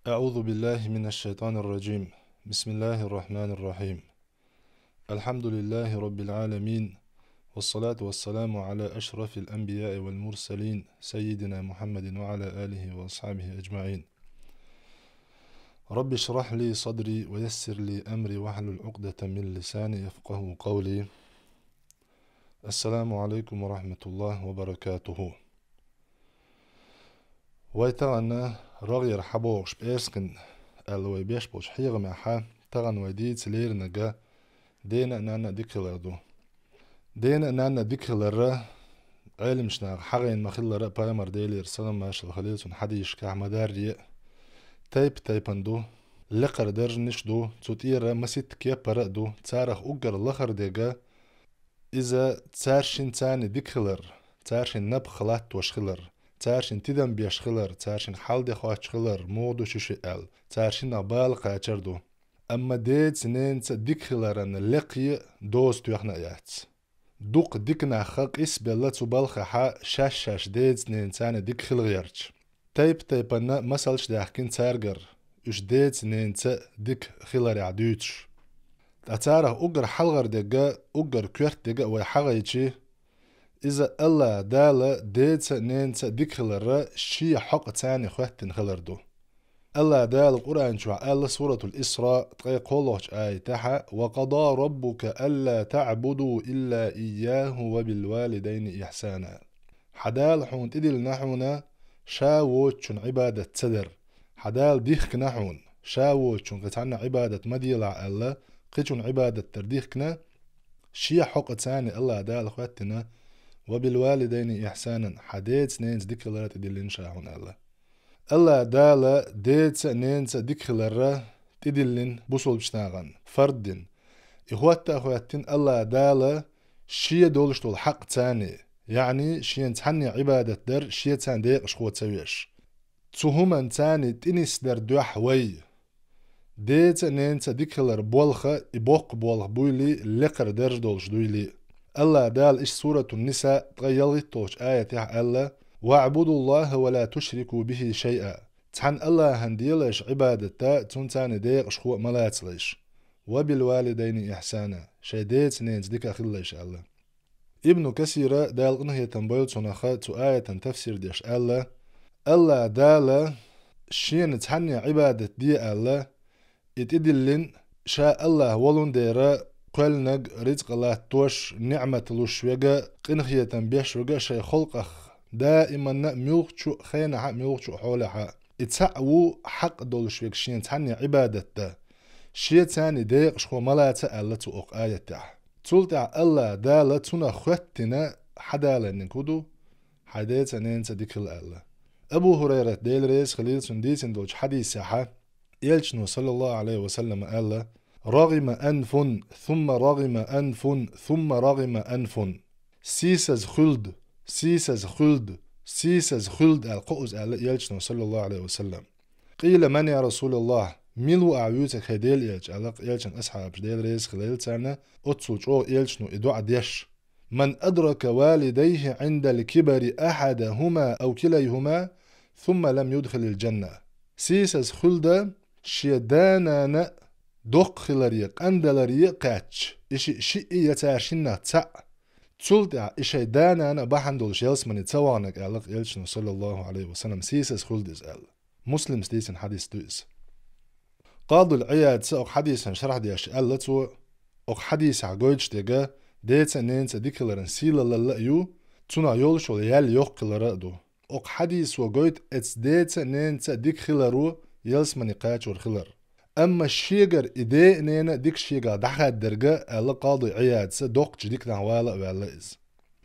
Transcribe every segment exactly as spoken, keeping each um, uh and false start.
أعوذ بالله من الشيطان الرجيم. بسم الله الرحمن الرحيم. الحمد لله رب العالمين، والصلاة والسلام على أشرف الأنبياء والمرسلين سيدنا محمد وعلى آله وأصحابه أجمعين. رب اشرح لي صدري ويسر لي أمري واحلل عقدة من لساني يفقهوا قولي. السلام عليكم ورحمة الله وبركاته. Вай тахана рогӀера хьабогӀуш пӀераскъин аьлла вай беш болчу хьехамехь, тахана вай дийца леринарг дена а, нанна а дика хилар ду. Дена а, нанна а дика хилар Ӏеламчу наха хьахийна ма-хиллара, пайхамар, Делера салам-маршалла хуьлийла цунна, хьадисашкахь ма-дарра а тайп-тайпана ду, лекхара даржанаш а ду, цу тӀера масийтта кепара а ду, царах уггар лахара дерг иза цаьршинна царна дика хилар, цаьршинна напха латтош хилар, цаьршинна тидам беш хилар, цаьршинна хьал де хоттуш хилар, муха ду шуьша аьлла, цаьршиннах бала кхачар а ду. Амма деца-ненца дика хиларан лекхе доза тоьхна а яц. Дукха дика нах къийсабелла цу балхахь шаьш-шаьш деца-ненца царна дика хила гӀерташ. Тайп-тайпана масалш а даьхкина цаьргара, уьш деца-ненца дика хиларехь дуьйцуш. Ткъа царах уггар хьалхара дерг а, уггар коьрта дерг а вай хьахийча, иза АллахӀ Дала деца-ненца дика хилар шен хьокъаца царна хӀоьттина хилар ду. АллахӀ Дала Къуръан чохь аьлла Суратул Исра ткъе кхоалгӀачу аятехь: «وقضى ربك ألا تعبدوا إلا إياه وبالوالدين إحسانا». Хьан Дала хьуна тӀедиллина хьуна Ша воцучунна Ӏибадат ца дар. Хьан Дала дихкина хьуна, Ша воцучунна кхин цхьанна Ӏибадат ма делахь аьлла, кхечунна Ӏибадат дар дихкина, шен хьокъаца царна АллахӀ Дала хӀоьттина: «وبالوالدين إحسانا», хьан деца-ненца дика хилар тӀедиллина Ша хьуна аьлла. АллахӀ Дала деца-ненца дика хилар тӀедиллина бусулбачу нахана, фард дина. И хӀотта а хӀоьттина АллахӀ Дала Шен долуш долу хьакъ царна, яъни Шена цхьанна Ӏибадат дар Шен царна декъашхо ца веш. Цу хӀуманна царна тӀе нисдар дуьхьа вай. Деца-ненца дика хилар болх, и боккха болх буйла, лекхара дарж долуш дуйла. АллахӀ Дала иштта Суратун-Ниса ткъе ялхитталгӀачу аятехь аьлла: «واعبدوا الله ولا تشركوا به شيئا». Цхьана АллахӀана делайша Ӏибадат, Цунна царна декъашхо а ма лацалайша. «وبالوالدين إحسانا», шайн деца-ненца дика хилалайша аьлла. Ибну Касира, Дала къинхетам бойла цунах, цу аятан тафсир деш аьлла: АллахӀ Дала Шена цхьанна Ӏибадат де аьлла, и тӀедиллина Ша АллахӀ волун дера, кхоьллинарг, рицкъа латтош, ниӀмат луш верг, къинхетам беш верг шайн халкъах даиманна а, муьлххачу а хенахь а, муьлххачу а хьолехь а. И цхьаъ ву хьакъ долуш верг Шена цхьанна Ӏибадат дан. Шен царна декъашхо ма лаца аьлла цу окху аятехь. Цул тӀаьхьа АллахӀ Дала цунах хоьттина хьадаларниг хӀун ду? Хьайн деца-ненца дика хила аьлла. Абу ХӀурайрат, Дела реза хилийла цунна, дийцина долчу хьадисехь, Элчано, саллаллаху Ӏалайхи ва саллам, аьлла: «رغم أنف، ثم رغم أنف، ثم رغم أنف». Сийсаза хуьлда, сийсаза хуьлда, сийсаза хуьлда аьлла кхоъ иза аьлла Элчано, саллаллаху Ӏалайхи ва саллам. «قيل: من يا رسول الله؟» Мила ву ахь вуьйцург, хӀай Делан Элча, аьлла Элчан асхьабаша, Дела реза хилийла царна, оццул чӀогӀа Элчано и доӀа деш: «من أدرك والديه عند الكبر أحدهما أو كليهما ثم لم يدخل الجنة». Сийсаза хуьлда шен да-нана доккха хиларе, къандаларе а кхаьчча, и шиъ, шиъ я цара шиннах цхьаъ. Цул тӀаьхьа и шайн да-нана а бахьана долуш ялсамане ца ваханарг, аьлла Элчано, саллаллаху Ӏалайхи ва саллам, сийсаза хуьлда иза аьлла. Муслима дийцина хьадис ду иза. Къадул Ӏияда окху хьадисан шархь деш аьлла цо: окху хьадисехь гойтуш дерг деца-ненца дика хиларан сийлалла а ю, цунах йолуш йолу ял йоккха хилар а ду. Окху хьадисо гойту эцу деца-ненца дика хиларо ялсамане кхачор хилар. Амма шегара и ден а, ненан а дика шегахь дӀахаддарг, аьлла Къади Ӏияда, доккхачу диканах вала а ваьлла иза.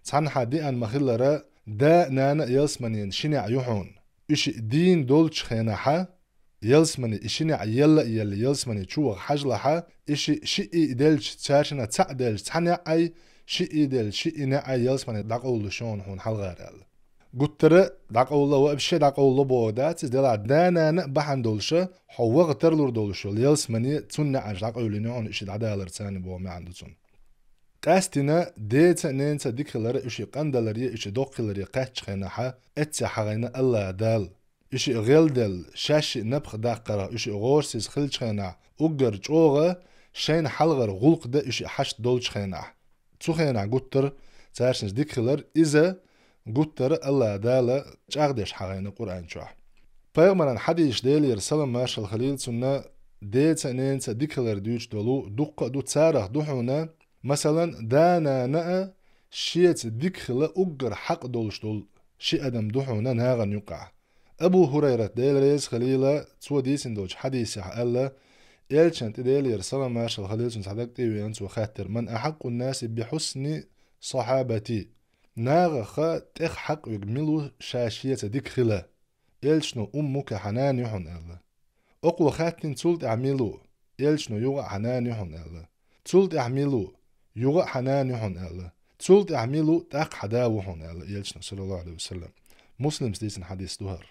Цхьанхьа деана ма-хиллара, да а, нана а ялсаманен ши неӀ ю хьуна. Уьш дийна долчу хенахь, ялсамане и ши неӀ елла а елла, ялсамане чу ваха хьажалахь, и шиъ, шиъ и делча, цаьршиннах цхьаъ делча, цхьа неӀ ай, шиъ и делча, шиъ и неӀ ай ялсамане дӀакъовлуш ю хьуна хьалхара аьлла. Гуттара а дӀакъовла, вообще дӀакъовла бохург дац иза, делахь да-нана а бахьана долуша, хьо ваха тарлур долуш йолу ялсамане цунна неӀарш дӀакъевлина ю хьуна, и шиъ дӀадалар царна боху маьӀна ду цунна. Къаьстина деца а, ненца а дика хилар, уьш къандаларе, уьш доккха хиларе кхаьччу хенахь, эццехь хьахийна АллахӀ Дала. уьш гӀелделла, шаьш напха даккхарах уьш гӀорасиз хилча хенахь, уггар чӀогӀа шайна хьалхара гӀуллакх дан уьш хьашт долчу хенахь. Цу хенахь гуттар цаьршинца дика хилар, иза гуттар а АллахӀ Дала чӀагӀдеш хьахийна Къуръан чохь. Пайхамаран хьадисаш, Делера салам-маршалла хуьлийла цунна, деца а, ненаца а дика хилар дуьйцуш долу дуккха а ду, царах ду хьуна, масалан, да-нана а шеца дика хила уггар хьакъ долуш долу ши адам ду хьуна нахана юкъахь. Абу ХӀурайрат, Дела реза хуьлийла, цо дийцина долчу хьадисехь аьлла, Элчан тӀе, Делера салам-маршалла хуьлийла цунна, цхьа дага тӀе а веана, цо хаьттира: «Ман ахьаккъун-наси би хьусни сахьабати?» Нахаха тӀех хьакъ верг мила ву ша шеца дика хила? Элчано: «Уммука, хьан нана ю хьуна», аьлла. Окхо хаьттина: «Цул тӀаьхьа мила ву?» Элчано: «Юха а хьан нана ю хьуна», аьлла. «Цул тӀаьхьа мила ву?» «Юха а хьан нана ю хьуна», аьлла. «Цул тӀаьхьа мила ву?» «ТӀаккха хьан да ву хьуна», аьлла Элчано, саллаллаху Ӏалайхи ва саллам. Муслимс дийцина хьадис ду хӀара.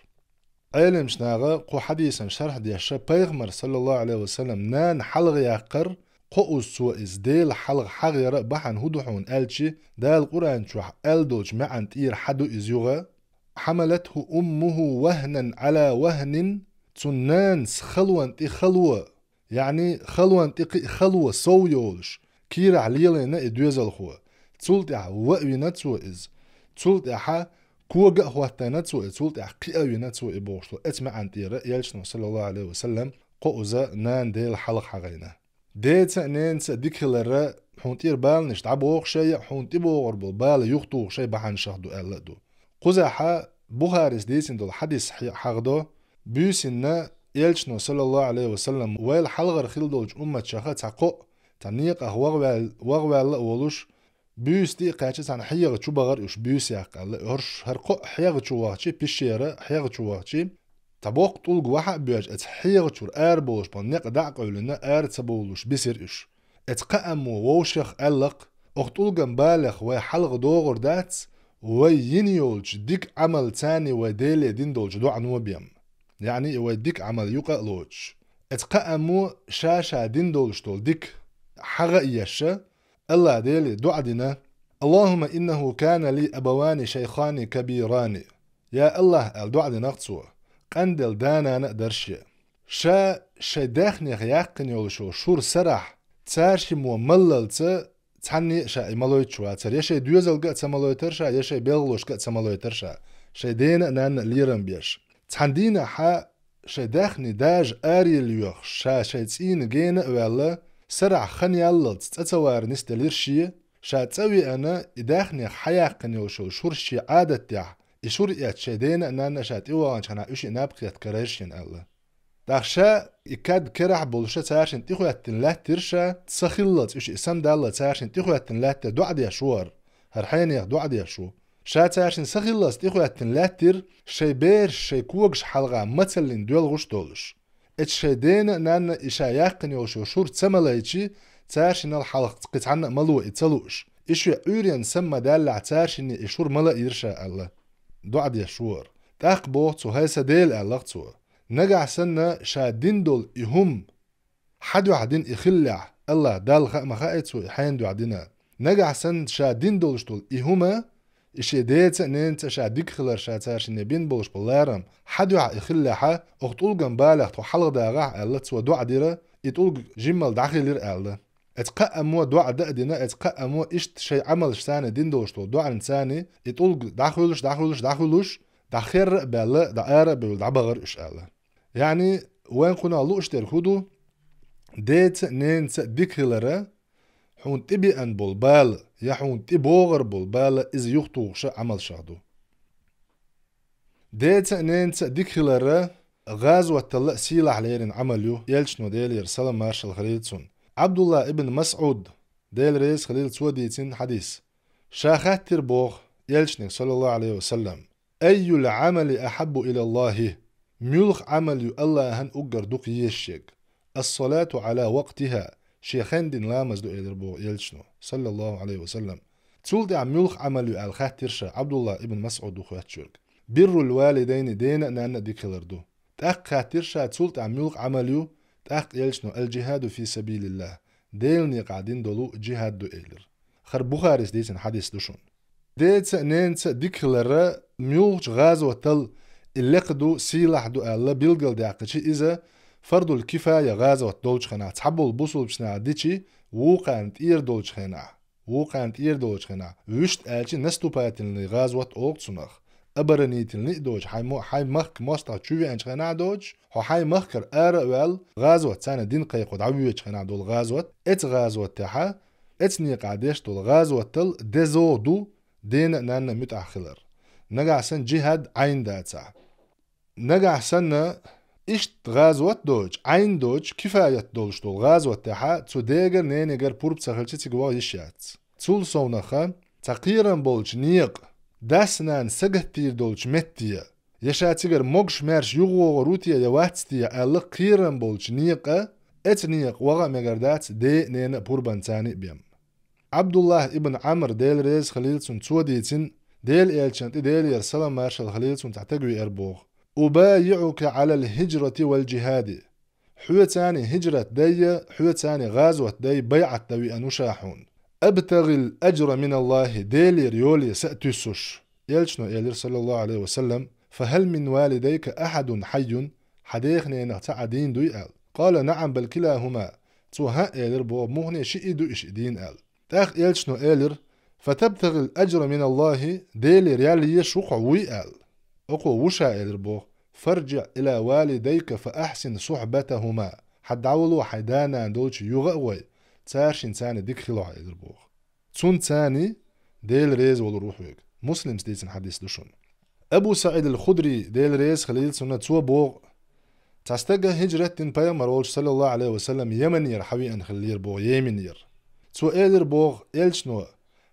Ӏеламчу наха кху хьадисан шархь деш, Пайхамар, саллаллаху Ӏалайхи ва саллам, нана хьалха яккхар, кхоуза цо иза Дела хьалха хьахаяра бахьана хӀун ду хьуна аьлча, Дала Къуръан чохь аьлла долчу маьӀна тӀера хьаду иза юха: «Хьамалатху уммуху вахнан Ӏала вахнин», цу нанас халонан тӀе хало, яъни халонан тӀе кхин а хало сов йолуш, кийрахь лелийна и доьзалхо. Цул тӀаьхьа ван а вина цо иза. Цул тӀаьхьа кога а хӀоттийна цо иза, цул тӀаьхьа кхиа а вина цо и бохуш долу. Эцу маьӀна тӀера Элчано, саллаллаху Ӏалайхи ва саллам, кхоуза нана Дела хьалха хьахийна. Деца а, ненаца а дика хиларра хьуна тӀера баланаш дӀабоху шайга, хьуна тӀебогӀур болу бала юхатуху шайн бахьанашах ду аьлла а ду. Кхузахь Бухарис дийцина долу хьадис хье-, хьахадо, буьйсанна Элчано, саллаллаху Ӏалайхи ва саллам, вайл хьалхара хилла долчу умматашаха цхьа кхоъ, цхьа некъах вагӀаваьл-, вагӀаваьлла а волуш, буьйса тӀе а кхаьчча, цхьана хьегӀа чу бахара уьш буьйса яккха аьлла. ХӀорш хӀара кхоъ хьегӀа чу вахча, пещера хьегӀа чу вахча, цхьа боккха тӀулг вахьа а боьжча, оцу хьегӀа чуьра ара бовлуш болу некъ дӀа а къевлина, ара ца бовлуш бисира уьш. Оцу кхааммо вовшех аьлла-кх: «Оцу тӀулган балех вай хьалха догӀур дац, вай йина йолчу дика Ӏамалца а, вай Деле дина долчу доӀано бен». Яъни и вай дика Ӏамал юкъа а лоцуш. Оцу кхааммо ша-ша дина долуш долу дика хьагӀа а еш, АллахӀ Деле доӀа дина: «Аллахумма иннаху кана ли абавани шайхани кабирани». «Я АллахӀ», аьлла доӀа дина-кх цо, къанделла да-нана а дара шен. Ша шайн даьхнех яьккхина йолуш йолу шура сарахь, цаьршиммо маллалца цхьанне а ша и малойтуш вацара, я шайн доьзалга а ца малойтура ша, я шайн белхалошка а ца малойтура ша, шайн дена а, нанна а лерам беш. Цхьана дийнахьа шайн даьхни дажа арайилла йоьхуш, ша шайн цӀийнан гена а ваьлла, сарахь хан яллалц цӀа ца вара нисделира шен, ша цӀа а веана, и даьхнех хьаяьккхина йолуш йолу шура шен Ӏадатехь, и шура эцна шайн дена а, нанна а ша тӀеваханчу хенахь уьш и наб кхетта карайра шена аьлла. ТӀаккха ша и кад керахь болуша цаьршинна тӀехӀоьттина лаьттира ша, са хиллалц уьш и самадалла цаьршинна тӀехӀоьттина лаьттира, доӀа деш ву хӀара, хӀара хьенех доӀа деш ву. Ша цаьршинна са хиллалц тӀехӀоьттина лаьттира, шайн бераш шайн когаш хьалха мацаллин доьлхуш долуш. Эцу шайн дена а, нанна а и ша яьккхина йолуш йолу шура ца малайчи, цаьршинал хьалха кхин цхьанна а мало и ца лууш. И шен Ӏуьйренна сама ма даьллехь, цаьршинне и шура мала а йира ша аьлла. ДоӀа деш ву хӀара. ТӀаккха боху цо: «ХӀай сан Дела», аьлла-кх цо. Нагахь санна ша дина долу и хӀума хьан дуьхьа дина и хиллехь, АллахӀ Далла хаа ма хаьий цо и хьенан дуьхьа дина. Нагахь санна ша дина долуш долу и хӀума, и шен деца а, ненаца а ша дика хилар, ша цаьршинне бина болуш болу ларам, хьан дуьхьа и хиллехьа, оха тӀулган балех тхо хьалха дагӀахь аьлла, цо доӀа дира, и тӀулг жиммал дӀахилира аьлла. Эцу кхааммо доӀа дан а дина, эцу кхааммо иштта шайн Ӏамалш царна дина долуш долу доӀанца царна и тӀулг дӀахуьлуш, дӀахуьлуш, дӀахуьлуш, дӀахерра а баьлла, дӀаара а бевлла, дӀабахара уьш аьлла. Яъни, вайн кхунах лууш дерг хӀун ду? Деца а, ненаца а дика хилара, хьуна тӀебеана болу бала, я хьуна тӀебогӀар болу бала, иза юхатухуша Ӏамалшах ду. Деца а, ненаца а дика хилара, гӀазоталла а сийлахь лерина Ӏамал ю, Элчано, Делера салам-маршалла хуьлийла цунна. Ӏабдулла ибн МасӀуд, Дела реза хуьлийла, цо дийцина хьадис. Ша хаьттира боху Элчанега, саллаллаху Ӏалайхи ва саллам: «Айюл Ӏамали ахьаббу илаллахи?» Муьлха Ӏамал ю АллахӀан уггар дукха езаш ерг? «Ас-салату Ӏала вакътиха», шен хенна дина ламаз ду, элира боху Элчано, саллаллаху Ӏалайхи ва саллам. Цул тӀаьхьа муьлха Ӏамал ю аьлла хаьттира ша, Ӏабдулла ибн МасӀуд ву хоьттуш верг. «Биррул валидайни», дена а, нанна а дика хилар ду. ТӀаккха хаьттира ша, цул тӀаьхьа муьлха Ӏамал ю, тӀаккха Элчано: «Ал-джихаду фи сабилиллах», Делан некъахь дина долу джихад ду, элира. ХӀара Бухарис дийцина хьадис ду шуна. Деца а, ненаца а дика хилара, муьлхачу гӀазотал и лекха ду, сийлахь ду аьлла билгалдаьккхича, иза фардул-кифая гӀазот долчу хенахь, цхьаболу бусулбачу наха дичи, вукхарна тӀера долчу хенахь, вукхарна тӀера долчу хенахь, вуьшта аьлча, наступательный гӀазот олу цунах. Оборонительный а доцуш, хьайн мо-, хьайн махка мостагӀа чу веанчу хенахь а доцуш, хьо хьайн махкара ара а ваьлла, гӀазот царна дин кхайкхо дӀавоьдучу хенахь долу гӀазот, эцу гӀазот тӀехь, эцу некъахь деш долу гӀазотал дезо ду дена а, нанна а муьтӀахь хилар. Нагахь санна джихад Ӏайн дацахь. Нагахь санна иштта гӀазот доцуш, Ӏайн доцуш, кифаят долуш долу гӀазот тӀехь, цу дегара, ненигара пурба ца хилча, цига ваха йиш яц. Цул совнаха, цхьа кхерам болчу некъа, дас-нана сагатдийр долчу метте, я ша цигара могуш-маьрша юхавогӀур ву те, я вац те аьлла, кхерам болчу некъа, эцу некъа ваха а мегар дац, ден а, ненан а пурбанца а бен. Ӏабдуллахь ибн Ӏамр, Дела реза хилийла цунна, цо дийцина, Делан элчанна тӀе, Делера салам-маршалла хилийла цунна, цхьа стаг веара боху: «أبايعك على الهجرة والجهاد». Хьоьца а хӀижрат дайа, хьоьца а гӀазот дайа байӀат дан веана ву ша хьуна. «أبتغي الأجر من الله», Делера йоле са а туьссуш. Элчано элира, саллаллаху Ӏалайхи ва саллам: «فهل من والديك أحد حي؟» Хьан дех-ненах цхьа а дийна дуй аьлла. «قال نعم بل كلاهما». Цо: «ХӀаъ», — элира боху, — «муххале шиъ а ду и шиъ дийна», — аьлла. ТӀаккха элчано элира: «فتبتغي الأجر من الله», Делера ял езаш ву хьо, вуй аьлла. Окхо: «Ву ша», — элира боху. «فارجع إلى والديك فأحسن صحبتهما». Хьан дӀавало хьайн да-нана долчу юха а гӀой, цаьршинца а дика хила хьо, элира боху. Цунца а Дела реза волур ву хьоьга. Муслимс дийцина хьадис ду шуна. Абу СаӀид ал-Худри, Дела реза хилийла цунна, цо боху: цхьа стага хӀижрат дина Пайхамар волчу, саллаллаху Ӏалайхи ва саллам, Йеменера хьавеана хиллера боху, Йеменера. Цо элира боху элчано: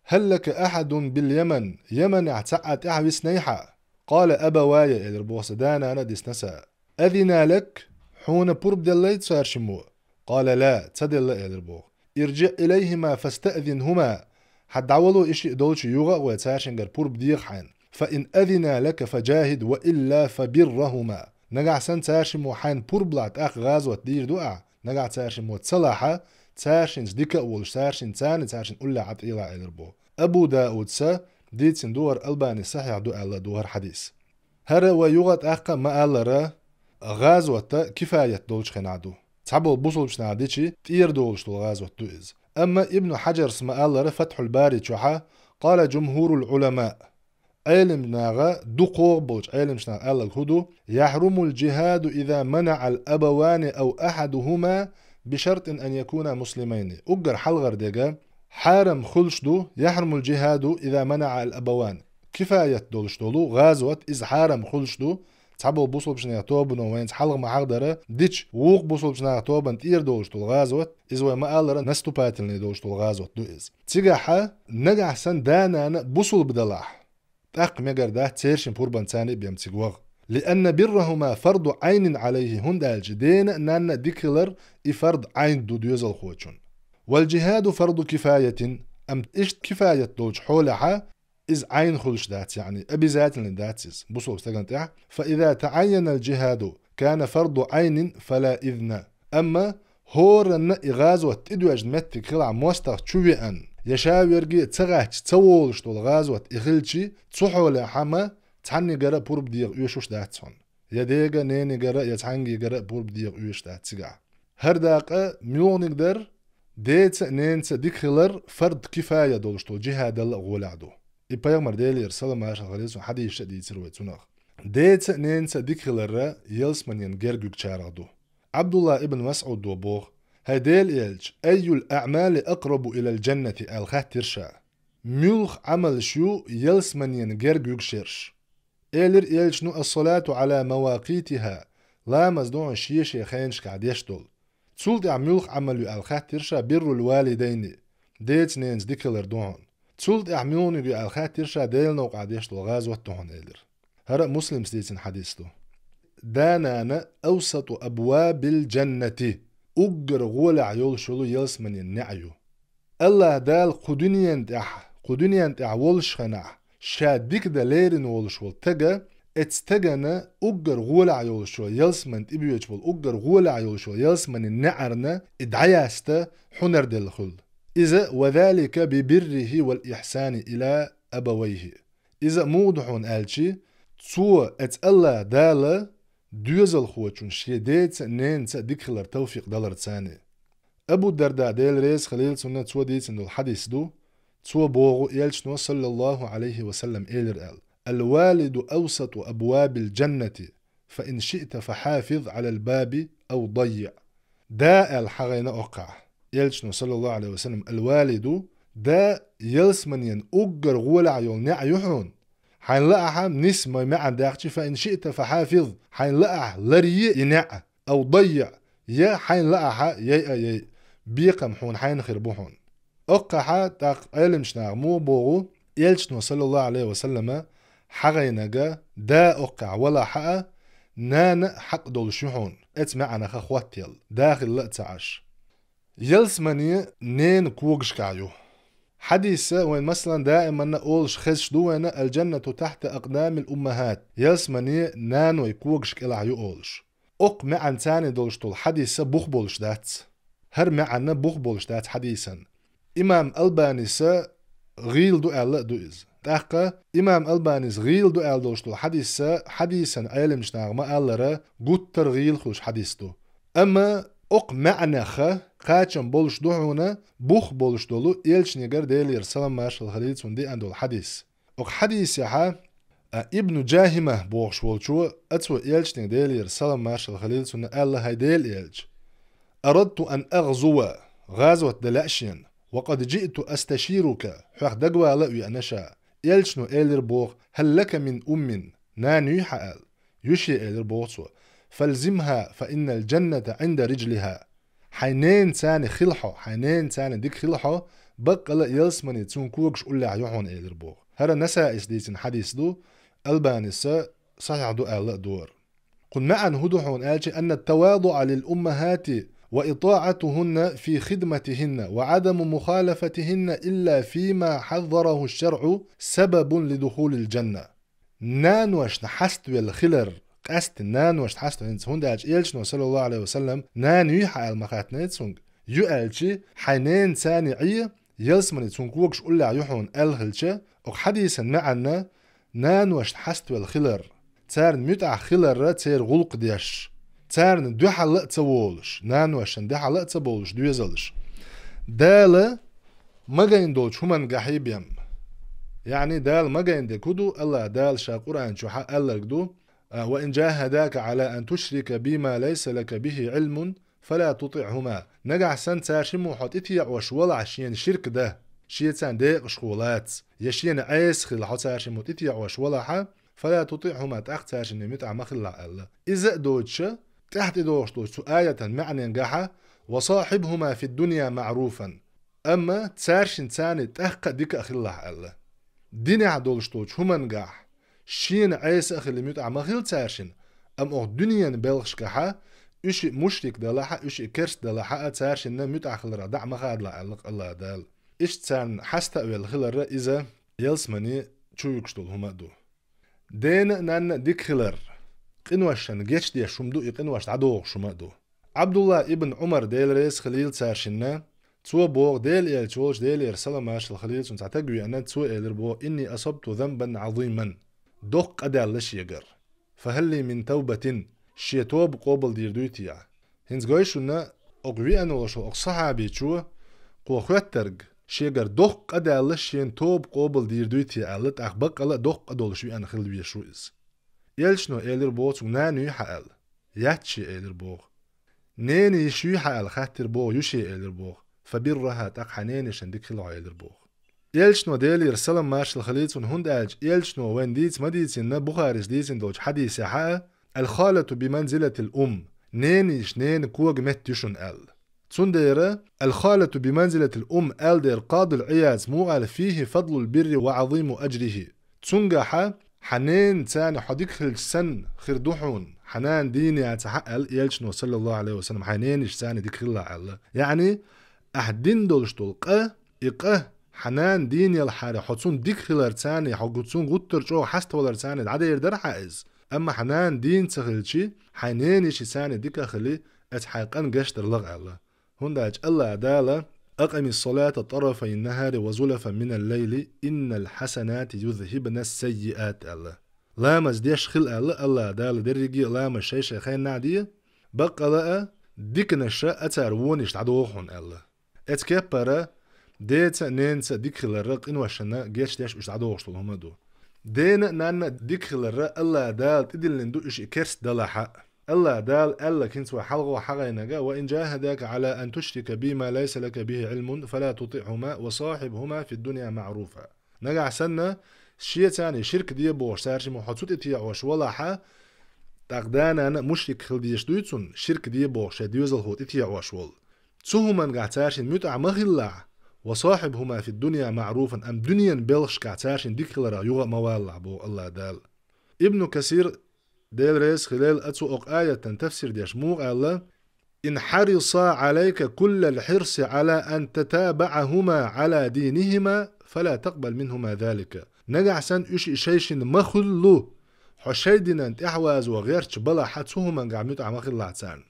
«هل لك أحد باليمن؟» Йеменехь цхьа а тӀаьхьависнай хьан? «قال أبواي», — элира боху, — сан да-нана а дисна сан. «أذنا لك», хьуна пурба деллай цаьршиммо? «قال لا», ца делла, элира боху. «ارجع إليهما فاستأذنهما», хьан дӀавало и шиъ долчу юха а гӀой, цаьршингара пурба деха хьайна. «فإن أذنا لك فجاهد وإلا فبرهما». Нагахь санна цаьршиммо хьайна пурба лахь, тӀаккха гӀазот дийр ду ахь, нагахь цаьршиммо ца лахь, цаьршинца дика а волуш, цаьршинца а, цаьршинна уллехь Ӏа тӀелахь, элира боху. Абу Дауда дийцина ду хӀара, Албани сахьихь ду аьлла ду хӀара хьадис. ХӀара вай юха тӀаккха а ма-аллара, гӀазот кифаят долчу хенахь ду. Цхьаболу бусулбачу наха дичи, тӀера долуш долу гӀазот ду иза. Амма Ибн Хьаджарс ма-аллара Фатхьул-Бари чохь: «قال جمهور العلماء». Ӏелам наха, дукхох болчу Ӏеламчу наха аьлларг хӀун ду: «يحرم الجهاد إذا منع الأبوان أو أحدهما بشرط أن يكونا مسلمين». Уггар хьалхара дерг хьарам хуьлуш ду, «يحرم الجهاد إذا منع الأبوان». Кифаят долуш долу гӀазот, иза хьарам хуьлуш ду, цхьаболу бусулбачу наха тобано вайна хьалха ма-хьахадара дича, вукху бусулбачу наха тобанна тӀера долуш долу гӀазот, иза вай ма-аллара наступательный долуш долу гӀазот ду иза. Цигахь нагахь санна да-нана бусулба далахь, тӀаккха мегар дац цершин пурбанца а бен цига ваха. «لأن برهما فرض عين عليه», хӀунда аьлча дена а, нанна а дика хилар и фард Ӏайн ду доьзалхочун. «والجهاد فرض كفاية», амма иштта кифаят долчу хьолехь, иза Ӏайн хуьлуш дац, яъни обязательный дац иза бусулба стагана тӀехь. «فإذا تعين الجهاد كان فرض عين فلا إذن». Амма хӀоранна и гӀазот тӀедоьжна меттиг хилахь мостагӀа чу веана, я ша верге а ца гӀаьттича ца волуш долу гӀазот и хилчи, цу хьолехь ма цхьаннигара а пурба деха оьшуш дац хьуна. Я дега, ненигара, я цхьаьнггара а пурба деха оьшуш дац цигахь. ХӀара дакъа муьлханиг дара, деца а, ненца а дика хилар фард кифая долуш долу джихадал а гӀолехь ду. И пайхамар, Делера салам-маршалла хуьлда цунна, хьадисаш а дийцира вай цунах. Деца а, ненца а дика хиларра ялсаманен герга юьгучарах ду. Ӏабдулла ибн МасӀудо боху: «ХӀай Делан элча, айюл аъмали акърабу илал джаннати?» аьлла хаьттира ша. Муьлха Ӏамалш ю ялсаманен герга юьгуш ерш? Элира элчано: «Ас-салату Ӏала мавакъитиха», ламаз ду хьуна шен-шен хенашкахь деш долу. Цул тӀаьхьа муьлха Ӏамал ю аьлла хаьттира ша? «Биррул валидайни», деца-ненца дика хилар ду хьуна. Цул тӀаьхьа муьлханиг ю аьлла хаьттира ша? Делан новкъахь деш долу гӀазот ду хьуна, элира. ХӀара Муслимс дийцина хьадис ду. Да-нана авсату абвабил джаннати, уггар гӀолехь йолуш йолу ялсаманен неӀ ю. АллахӀ Дала кху дуьнен тӀехь, кху дуьнен тӀехь волуш хенахь, ша дика дан лерина волуш волу тага, эцу тагана уггар гӀолехь йолуш йолу ялсаман тӀебоьдуш болу, уггар гӀолехь йолуш йолу ялсаманен неӀарна и дӀаяста хьунар делла хуьлу. Иза: «Ва залика би биррихи вал ихсани ила абавайхи». Иза муха ду хьуна аьлчи, Цо, эцу АллахӀ Дала, доьзалхочун шен деца а, ненаца а дика хилар тавфикъ далар царна. Абу Дарда, Дела реза хилийла цунна, цо дийцина долу хьадис ду, цо боху, Элчано, саллаллаху Ӏалайхи ва саллам, элира аьлла: «Ал-валиду авсату абвабил джаннати, фа ин шиъта фа хьафиз Ӏалал баби ав даййиъ». Да аьлла хьан гӀайна оккхахь. Элчано, саллаллаху Ӏалайхи ва саллам, ал-валиду, да ялсаманин уггар гӀолехь йолу неӀ ю хьуна. Хьайна лаахь, нисса ма маьӀна даьхча, фа ин шиъта фа хьафиз, хьайна лаахь, ларъе и неӀ, ав даййиъ, я хьайна лаахь, яйа а яй, бекхам хьуна хьайна хир бу хьуна. Оккхахь тӀаккха Ӏеламчу наха муха боху, Элчано, саллаллаху Ӏалайхи ва саллама, хьан гӀайнага да оккхахь валахь а, нана а хьакъ долуш ю хьуна, эцу маьӀнаха хоттаелла, да хилла а ца Ӏаш. Ялсамани ненан когашкахь ю. Хьадисса вайн, масалан, даиманна олуш хезаш ду вайна: «Ал-джаннату тахьта акъдамил уммахат». Ялсамани наной когаш кӀелахь ю олуш. Окху маьӀанца долуш долу хьадисса бух болуш дац. ХӀара маьӀанна бух болуш дац хьадисан. Имам Албаниса гӀийла ду аьлла а ду иза. ТӀаккха имам Албанис гӀийла ду аьлла долуш долу хьадисса, хьадисан Ӏеламчу наха ма-аллара, гуттар а гӀийла хуьлуш хьадис ду. Амма окху маьӀнаха кхачам болуш ду хьуна бух болуш долу Элчанегара, Делера салам-маршалла хилийла цунна, деана долу хьадис. Окху хьадисехьа, а, Ибну Джахима бохуш волчо, а, цо Элчанега, Делера салам-маршалла хилийла цунна, аьлла: «ХӀай Дела Элча, арадту ан агъзува, гӀазот дан лаьа шена, ва къад джиъту асташирука, хьох дагавала а веана ша». Элчано элира боху: «Хьал лака мин уммин, нана юй хьан?» аьлла. «Ю шен», — элира боху цо. «Фалзимха, фа иннал джанната Ӏинда риджлиха». «Хьайн ненаца хила хьо, хьайн ненаца дика хила хьо, баккъала а ялсамани цуьнан когаш уллехь ю хьуна», — элира боху. ХӀара Насаис дийцина хьадис ду, Албаниса сахьихь ду аьлла а дора. Кхуьнан маьӀна хӀун ду хьуна аьлча: «Анна тавадуъа лил уммахати ва итаъатухунна фи хидматихинна ва Ӏадаму мухалафатихинна илла фима хьаззараху шаръу сабабун ли духулил джанна». Наношна хьаставелла хилар, къаьсттина наношна хьаставелла, хӀунда аьлча Элчано, саллаллаху Ӏалайхи ва саллам, нана юй хьан аьлла ма хаьттинера цуьнга. Ю аьлча, хьайн ненаца Ӏе, ялсамани цуьнан когаш уллехь ю хьуна аьлла хилча, окху хьадисан маьӀанна наношна хьаставелла хилар, царна муьтӀахь хиларра церан гӀуллакх деш, царна дуьхьал а ца волуш, наношна дуьхьал а ца бовлуш доьзалш. Дала магийна долчу хӀуманна гахьий бен. Яъни Дала магийна дерг хӀун ду, АллахӀ Дала Ша Къуръан чохь аьлларг ду: «Ва ин джахадака Ӏала ан тушрика би ма лайса лака бихи Ӏилмун, фала тутиъхума». Нагахь санна цара шиммо хьо тӀетеӀош валахь шена ширк дан, шен царна декъашхо лаца, я шена Ӏеса хила хьо цара шиммо тӀетеӀош валахь, «фала тутиъхума», тӀаккха цара шинна муьтӀахь ма хилалахь аьлла. Иза а доцуша, тӀаьхьа тӀедогӀуш долчу цу аятан маьӀненгахьа: «Ва сахьибхума фид дунья маъруфан». Амма цара шинна царна тӀаккха а дика а хилалахь аьлла. Динехь долуш долчу хӀумангахь шена Ӏеса а хила муьтӀахь ма хила цара шинна, амма окху дуьненан белхашкахьа, уьш и мушрик далахьа, уьш и керст далахьа а, цара шинна муьтӀахь хиларах дӀа а ма хадалахь аьлла АллахӀ Дала. Иштта царна хьаста а велла хиларра иза ялсамани чу вуьгуш долу хӀума а ду. Дена а, нанна а дика хилар, къиношна гечдеш хӀума ду, и къинош дӀадохуш хӀума а ду. Ӏабдулла ибн Ӏумар, Дела реза хилийла цара шинна, цо боху, Дела Элча волчу, Делера салам-маршалла хилийла цунна, цхьа таг веана, цо элира боху: «Инни асабту занбан Ӏазиман». Доккха къа даьлла шегара. «Фа хьал ли мин тавбатин», шен тоба къобалдийр дуй те? ХӀинца гой шуна, окху веана волуш окху сахьабичо, кхо хоьттарг, шегара доккха къа даьлла шен тоба къобалдийр дуй те аьлла, тӀаккха баккъала а доккха къа долуш веана хила везаш ву иза. Элчано элира боху цуьнга: «Нана юй хьан?» аьлла. «Яц шен», элира боху. «Ненан йиша юй хьан?» аьлла хаьттира боху. «Ю шен», элира боху. «Фа биррахьа», тӀаккха хьайн ненешан дика хила хьо, элира боху. Элчано, Делера салам-маршалла хилийла цунна, хӀунда аьлча Элчано вайна дийца ма дийцинна, Бухарис дийцина долчу хьадисехьа: «Ал-халату би манзилатил ум». Ненан йиша ненан кога метта ю шуна аьлла. Цундела «Ал-халату би манзилатил ум» аьлла дера Къадил Ӏияз муха аьлла: «Фихи фадлул бирри ва Ӏазиму аджрихи». Цуьнгахьа хьан ненаца хьо дика хилча санна хир ду хьуна, хьан нана дийна яцахьа аьлла Элчано, саллаллаху Ӏалайхи ва саллам, хьайн ненан йиша царна дика хилалахь аьлла. Яъни, ахь дина долуш долу къа, и къа хьан нана дийна елахьара, хьо цунна дика хилар царна, хьо гу-, цунна гуттар а чӀогӀа хьаставалар царна дӀадер дара хьан иза. Амма хьан нана дийна ца хилчи, хьайн ненан йиша царна дика а хили, эца хьайн къан гечдар лаха аьлла. ХӀунда аьлча АллахӀ Дала: «Акъимис салата тарафайн нахари ва зулафан минал лайли, иннал хьасанати юзхибнас саййиат», аьлла. ламаз деш хила аьлла, АллахӀ Дала дерриге а ламаз шай-шай хенахь де, баккъала а диканаш а цар вонаш дӀадоху хьуна аьлла. Эцу кеппара деца а, ненаца а дика хиларра къиношна гечдеш уьш дӀадохуш долу хӀума ду. Дена а, нанна а дика хиларра АллахӀ Дала тӀедиллина ду уьш и керста далахь а. АллахӀ Дала аьлла, хӀинца вай хьалха хьагӀайнарг: «وإن جاهداك على أن تشرك بي ما ليس لك به علم فلا تطعهما وصاحبهما في الدنيا معروفا». Нагахь санна, шеца царна ширк де бохуш, цара шимма хьо цу тӀе теӀош валахь а, тӀаккха да-нана а мушрик хила дезаш дуй цунна, ширк де бохуш, шайн доьзалхо тӀе теӀош волу. Цу хӀумангахь цара шина муьтӀахь ма хилалахь, «وصاحبهما في الدنيا معروفا», амма дуьненан белхашкахь цара шина дика хиларах юха а ма валалахь, боху АллахӀ Дала. Ибн Касир, Дела реза хилийла, а цо окху аятан тафсир деш муха аьлла: «إن حرصا عليك كل الحرص على أن تتابعهما على دينهما فلا تقبل منهما ذلك». Нагахь санна уьш и шайшинна ма хуьллу, хьо шайн динан тӀаьхьавазо гӀерташ балахь а, цу хӀумангахь муьтӀахь ма хилалахь царна.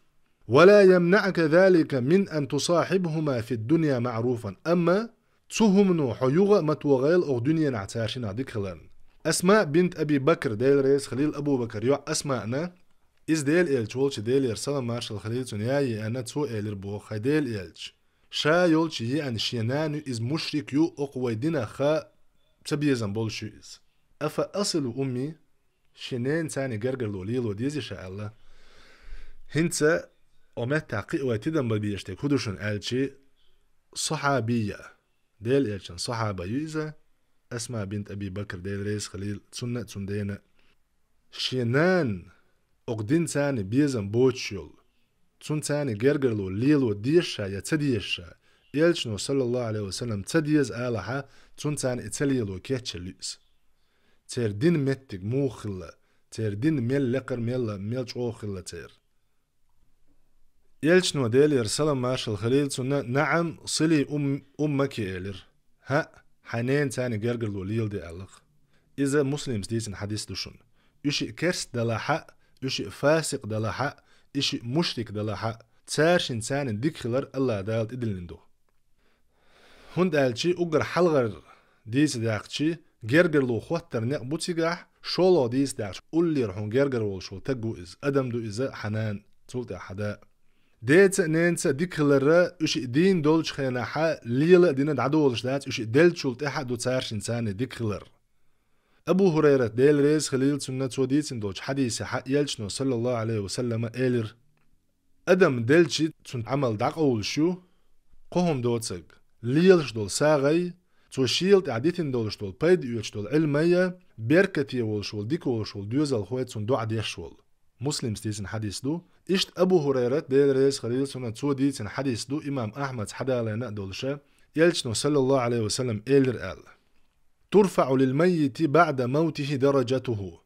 «ولا يمنعك ذلك من أن تصاحبهما في الدنيا معروفا». Амма цу хӀумано хьо юха а ма тохийла оха дуьненахь цара шинах дика хиларна. Асмаъ бинт Аби Бакр, Дела реза хилийла, Абу Бакр йоӀ Асмаъна, иза Дела элча волчу, Делера салам-маршалла хилийла цунна, яй еана, цо элира боху: «ХӀай Дела элча, ша йолчу еана шен нана ю, иза мушрик ю, оха вай динах ца безам болуш ю иза». «أفأصل أمي؟» Шен ненаца царна гергарло лело дезий ша аьлла. ХӀинца оха меттахь кхин а вай тидам бан безаш дерг хӀун ду шуна аьлча, сахьабийя, Дела элчан сахьаба ю иза, Асмаъ бинт Аби Бакр, Дела реза хилийла цунна а, цунна дена а. Шен нана оха динца царна безам боцуш йолу, цунца царна гергарло лело деза ша я ца деза ша, элчано, саллаллаху Ӏалайхи ва саллам, ца деза алахь а, цунца царна и ца лело кечъян луьйса. Церан дин меттиг муха хилла, церан дин мел лекхара мелла, мел чӀогӀа хилла церан. Элчано, Делера салам-маршалла хилийла цунна: «نعم، صلي أم-، أمك», элира. ХӀаъ, хьайн ненаца царна гергарло леладе аьлла-кх. Иза Муслимс дийцина хьадис ду шуна. Уьш и керста далахь а, уьш и фасикъ далахь а, уьш и мушрик далахь а, цара шинна царна дика хилар АллахӀ Дала тӀедиллина ду. ХӀунда аьлча уггар хьалхара дийца даьккхича, гергарло хӀоттар некъ бу цигахь, шолгӀа дийца даьккхича, уллера хьуна гергара волуш волу таг ву иза, адам ду иза, хьан нана, цул тӀаьхьа хьан да. Деца а, ненаца а дика хиларра, уьш и дийна долчу хенахь а лела а дина дӀадолуш дац, уьш и деллачул тӀаьхьа а ду цара шинна царна дика хилар. Абу ХӀурайрат, Дела реза хилийла цунна, цо дийцина долчу хьадисехь а элчано, саллаллаху Ӏалайхи ва саллама, элира: Адам делча, цуьнан Ӏамал дӀакъовлуш ю, кхо хӀума доцург: лелаш долу сагӀай, цо шена тӀехь дитина долуш долу, пайда оьцуш долу Ӏилмай, беркате волуш волу, дика волуш волу доьзалхой, цунна доӀа деш волу. Муслимс дийцина хьадис ду. Иштта Абу ХӀурайрат, Дела реза хилийла цунна, цо дийцина хьадис ду, имам Ахьмада хьадалийна а долуша, элчано, саллаллаху Ӏалайхи ва саллам, элира аьлла: «ترفع للميت بعد موته درجته».